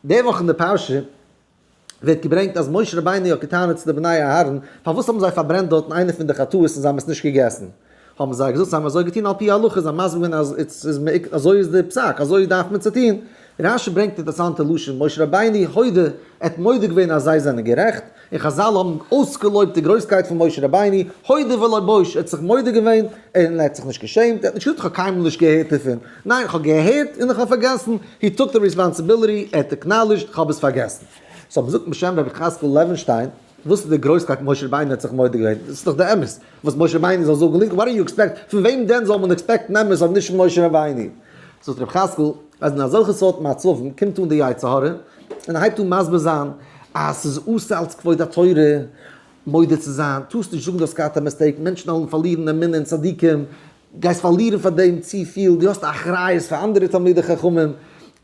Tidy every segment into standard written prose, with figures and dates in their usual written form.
די וואך אין די פרשה ווערט געברענגט אז משה רבינו האט געטענה'ט צו די בני אהרן, פארוואס האבן זיי פארברענט דארטן איינע פון די חטאות און זיי האבן עס נישט געגעסן? האבן זיי געזאגט זיי האבן אזוי געטון על פי הלכה, זיי האבן מסביר געווען אז עס איז אזוי איז די פסק, אזוי דארף מען צו טון. רשי ברענגט אינטערעסאנטע לשון, משה רבינו הודה, ער האט מודה געווען אז זיי זענען גערעכט, און חזל האבן אויסגעלויבט די גרויסקייט פון משה רבינו, הודה ולא בוש, ער האט זיך מודה געווען, און ער האט זיך נישט געשעמט, ער האט נישט געזאגט איך האב קיינמאל נישט געהערט דערפון, ניין איך האב געהערט און איך האב פארגעסן, he took the responsibility, ער האט acknowledged איך האב עס פארגעסן. so מ'זאגט בשם רבי חזקאל לעווענשטיין, וואס איז די גרויסקייט משה רבינו האט זיך מודה געווען? דאס איז דאך די אמת, וואס משה רבינו זאל זאגן ליגנט, what do you expect, פון וועם דען זאל מען expect ן אמת אויב נישט פון משה רבינו? זאגט רבי חזקאל, אז אין אזעלכע סארט מצבים קומט אן די יצר הרע און הייבט אן מסביר זיין אז ס'איז אסור אלץ כבוד התורה מודה צו זיין, טארסט נישט זאגן דו האסט געהאט א mistake, מענטשן וועלן פארלירן אמונה אין צדיקים, גייסט פארלירן פאר דעם צופיל, דו האסט א אחריות פאר אנדערע תלמידי חכמים,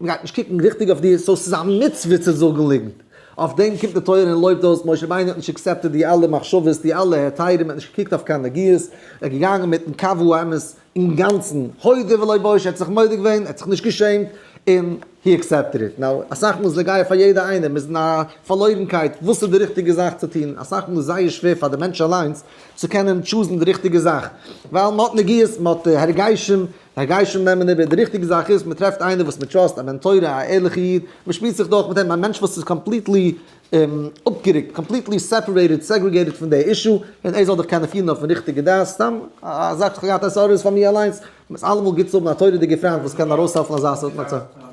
מ'גייט נישט קוקן ריכטיג אויף דיר, so ס'איז א מצוה צו זאגן ליגנט. אויף דעם קומט די תורה און לויבט אויס, משה רבינו האט נישט accepted די אלע מחשבות, די אלע היתרים, ער האט נישט געקוקט אויף קיין נגיעות, ער איז געגאנגען מיטן קו האמת אינגאנצן, הודה ולא בוש, ער האט זיך מודה געווען, ער האט זיך נישט געשעמט, און he accepted it. Now, אסאך מאל איז נוגע פאר יעדע איינער, מ'איז אין א פארלוירנקייט, וואס איז די ריכטיגע זאך צו טון, אסאך מאל איז זייער שווער פאר די מענטש אליינס צו קענען choose ן די ריכטיגע זאך, ווייל מ'האט נגיעות, מ'האט הרגשים, הרגשים נעמען איבער, די ריכטיגע זאך איז, מ'טרעפט איינער וואס מ' trust, א בן תורה, א ערליכע איד, מ'שמועסט זיך דורך מיט אים, א מענטש וואס איז completely אפגערוקט, completely separated, segregated פון די issue, און ער זאל דיך קענען פירן אויפן ריכטיגע דעת, סתם א זאך וואס כ'האב געהאט א התעוררות פאר מיר אליינס, ס'איז אלעמאל גוט צו האבן א תורה'דיגע פריינט וואס קען ארויסהעלפן אזא סארט מצב.